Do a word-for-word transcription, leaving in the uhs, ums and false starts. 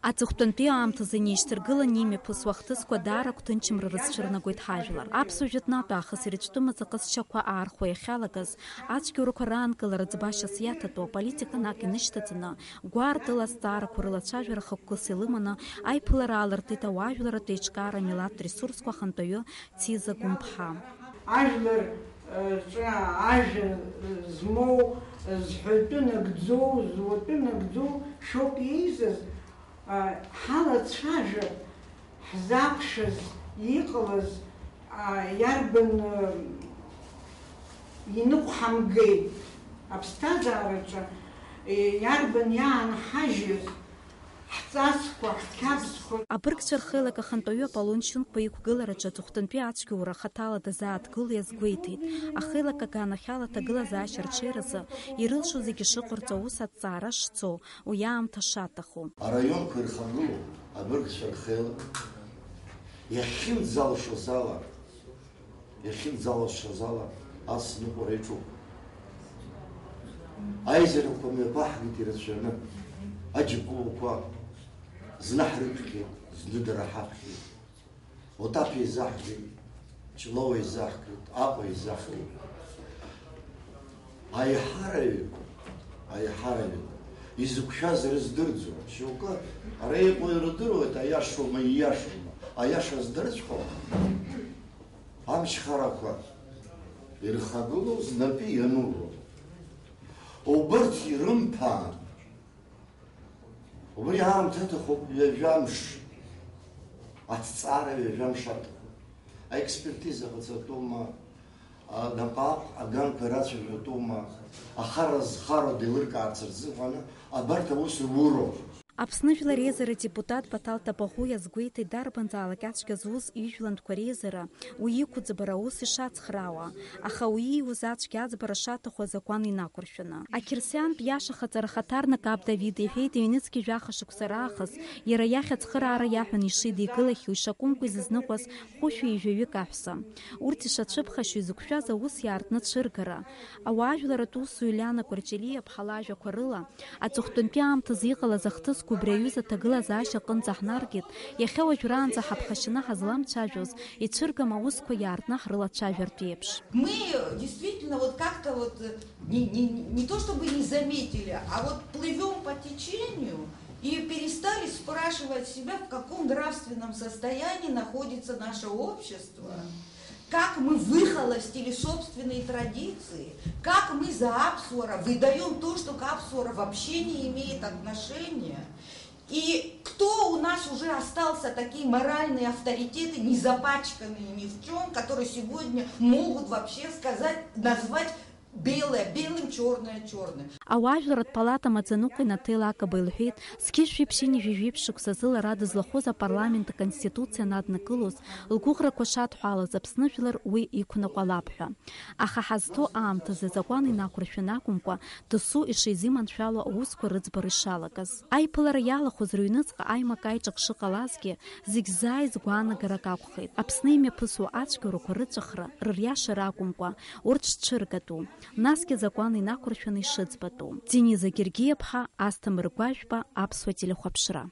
Аҵыхәтәантәи аамҭазы инеишьҭаргыланы имҩаԥысуа ахҭысқәа даара агәҭынчымра рызцәырнагоит ҳажәлар. Аԥсуа жәытәнатә аахыс ирыцәтәымыз аҟазшьақәа аархәо иахьалагаз, ацәгьоурақәа раанкылара ӡбашьас иаҭатәу аполитика анак инышьҭаҵаны, гәаартыла азҵаарақәа рылацәажәара хықәкыс илыманы аиԥылара аалыртит ауаажәларратә еиҿкаара амилаҭтә ресурсқәа ахантәаҩы Циза Гәымԥҳа. Ажәлар, э, ҿа-, ажәа, э, змоу, э, зҳәатәы нагӡоу, зуатәы нагӡоу шоуп иеизаз, э, ҳалацәажәап, ҳзақәшәаз, иҟалаз, э, иарбан, э, иныҟәҳамгеит аԥсҭазаараҿы, э, иарбан иаанҳажьыз, ҳҵасқәа, ҳқьабзқәа. Абыргцәа рхеилак ахантәаҩы Аполлон Шьынқәба иқәгылараҿы аҵыхәтәантәи ацәгьоура хаҭала дазааҭгыло иазгәеиҭеит, ахеилак аганахьала аҭагылазаашьа рҽеиразы ирылшо зегьы шыҟарҵо, аус аҭҵаара шцо, уи аамҭа шаҭаху. Араионқәа ирхагылоу абыргцәа рхеилак иахьынӡалшоз ала, иахьынӡалшаз ала ацныҟәара иаҿуп. Аизарақәа мҩаԥаҳгеит ирацәаны, аџьапуақәа зны ҳрыԥхьеит, зны дара ҳаԥхьеит. Отаԥ еизаҳгеит, Ҷлоу еизаҳгеит, Аҟәа еизаҳгеит. Аиҳараҩык, аиҳараҩык изықәшәаз рыздырӡом. Шьоукы ара иҟоу ирдыруеит, аиашоума, ииашоума, аиаша здырҵәҟьома. Амчхарақәа ирхагылоу знапы иануроуп. Убырҭ ирымԥаан. Убри аамҭа аҭахуп ҩажәамш, аҭҵаара ҩажәамш аҭахуп. Аекспертиза ҟаҵатәума, а, наҟ-ааҟ аганқәа рацәажәатәума, ахара зхароу деилыркаарц рзыҳәан абарҭ аус руроуп. Аԥсны Жәлар Реизара адепутат Баҭал Ҭабаӷәы иазгәеиҭеит, дарбанзаалак ацәгьа зуз ижәлантәқәа реизара уи иқәыӡбара аус ишацхраауа, аха уи ииуз ацәгьа аӡбара шаҭаху азакәан инақәыршәаны. Ақьырсиантә иашахаҵара хаҭарнак Аб Давид иҳәеит, ҩнызқьи жәаха шықәса раахыс иара иахь ацхыраара иаҳәаны ишидикылахьоу, ишакәымкәа изызныҟәаз хәышәи ҩажәаҩык аҳәса. Урҭ ишацәыԥхашьо изықәшәаз аус иаартны цәыргара. Ауаажәларатә усзуҩ Лиана Кәарҷелиаԥҳа лажәақәа рыла, аҵыхәтәантәи аамҭазы иҟалаз ахҭысқәа убри аҩыза аҭагылазаашьа аҟынӡа ҳнаргеит, иахьа уажәраанӡа ҳаԥхашьаны ҳазламцәажәоз, ицәыргам аусқәа иаартны ҳрылацәажәартә еиԥш. Мы действительно вот как-то вот, э, не, не, не то чтобы не заметили, а вот плывём по течению и перестали спрашивать себя, в каком нравственном состоянии находится наше общество. Как мы выхолостили собственные традиции, как мы за Апсуара выдаём то, что к Апсуара вообще не имеет отношения. И кто у нас уже остался такие моральные авторитеты, не запачканные ни в чём, которые сегодня могут вообще сказать, назвать белое белым, чёрное чёрным. Ауаажәларратә палата амаӡаныҟәгаҩ Наҭела Акаба илҳәеит, зқьи жәшәи ԥшьынҩажәи жәиԥшь шықәсазы лара дызлахәыз апарламент аконституциа анаднакылоз, лгәыӷрақәа шадҳәалаз Аԥсны жәлар уи иқәныҟәалап ҳәа. Аха ҳазҭоу аамҭазы азакәан инақәыршәаны акәымкәа, досу ишизыманшәало аусқәа рыӡбара ишалагаз. Аиԥылара иалахәыз рыҩныҵҟа аимак-аиҿак шыҟалазгьы, зегь зааиз гәаанагарак акәхеит. Аԥсны имҩаԥысуа ацәгьоурақәа рыҵәахра, рыриашара акәымкәа, урҭ шцәыргатәу, насгьы азакәан инақәыршәаны ишыӡбатәу. Дениза Гергиаԥҳа, Асҭамыр Гәажәба, Аԥсуа телехәаԥшра.